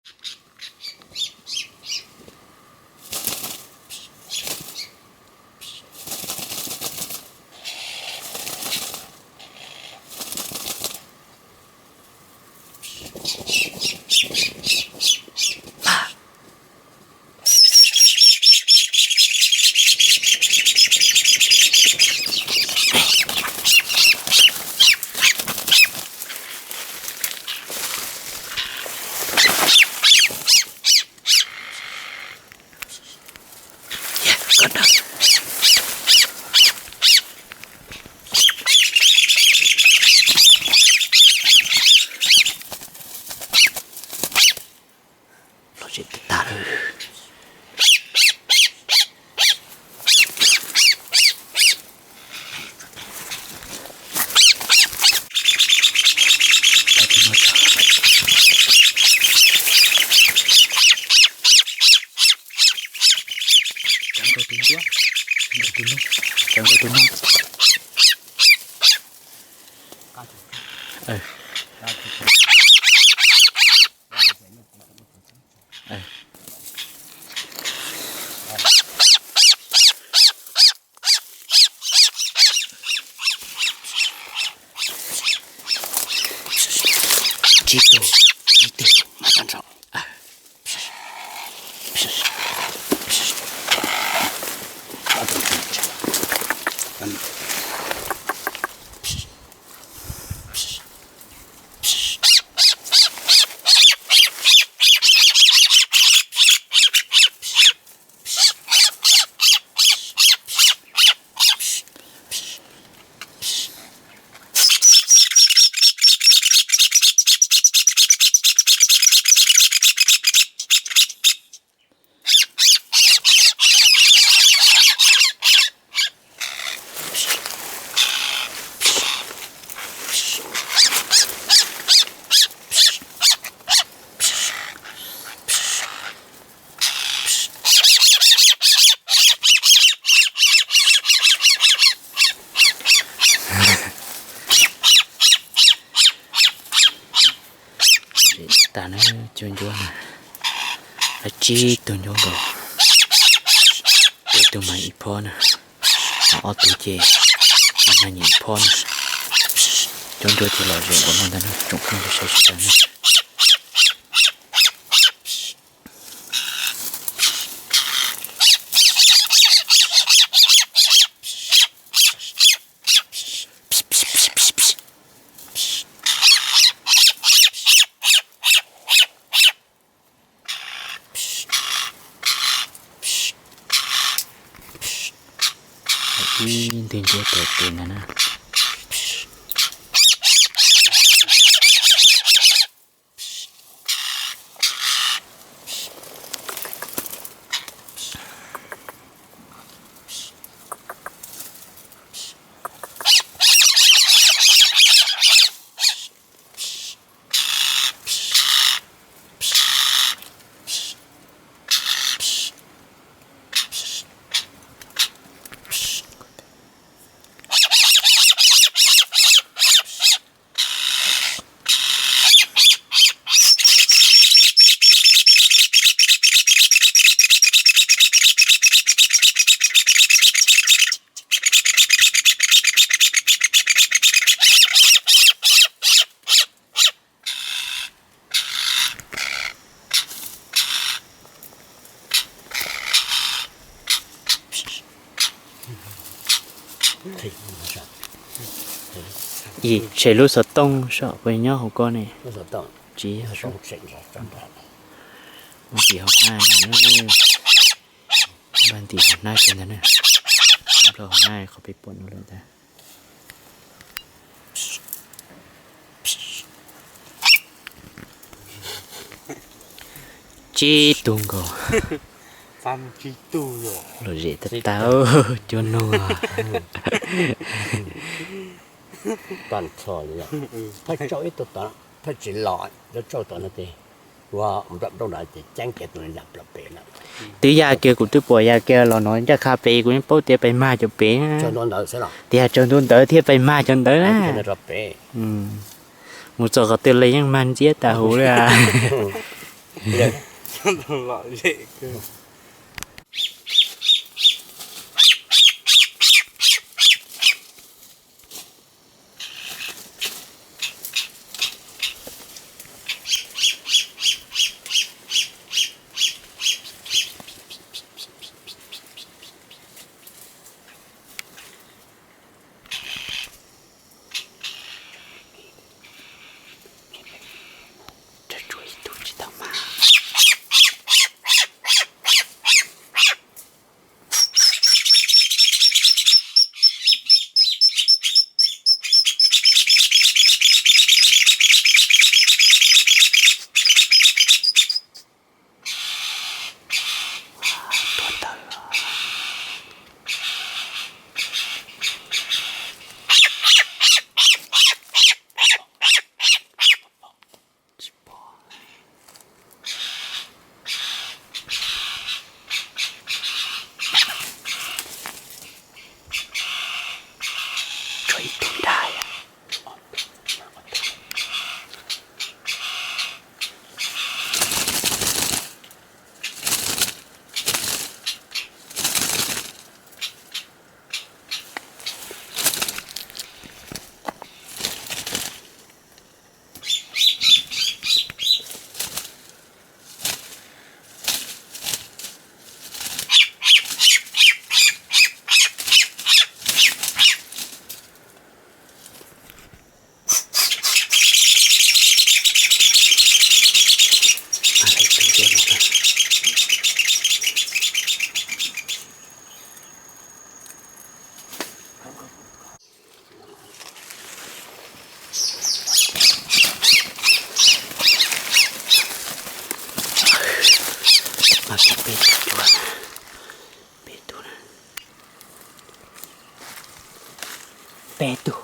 Lom zem tas tas lawm. Tsa nkaus tus ntsuab, tsa nkaus tus noog, tsa nkaus tus noog. Tsib tug, ib tug mas tag nrho. Tas na, cua ntsuab na, tsib tug ntsuab nkaus, peb tug mas ib phob na, ob tug ces mas nyem ib phob na. Cua ntsuab ces lom zem npaum no ntag na tsoom phooj ywg sawv daws na. Ib ntwg ntsuab tawm tes ntag na. Yim tshem lub xov tooj saib puas nyob hauv ko ne. Tsis yog, npaj ntim hauv hnab, npaj ntim hauv hnab kiag ntag na. Nplog hauv hnab qhov peb pom no lawm ntag. Tsib tug nkaus. Lom zem tas tas, cua noog. Phaj tsau ib tug tom, phaj tsis los, lawv tsau tom no ces ua nplob nplob no ces ceeb kiag tus ya plom pem lawm. Twb ya kiag, kuv twb pom ya kiag los no ncaj qha pem, kuv yeej paub tias pais mag cov pem. Tias tsaus ntuj ntawd thiaj pais mag cov ntawd na. Mus txog qhov twg los yeej mag ntxiab tas huv li. Lom zem kawg. Tshuav ib tug tsis tau mas. Tuag tawm. Tsis pom. Tshuav ib tug nrag. Mas peb tug, peb tug, peb tug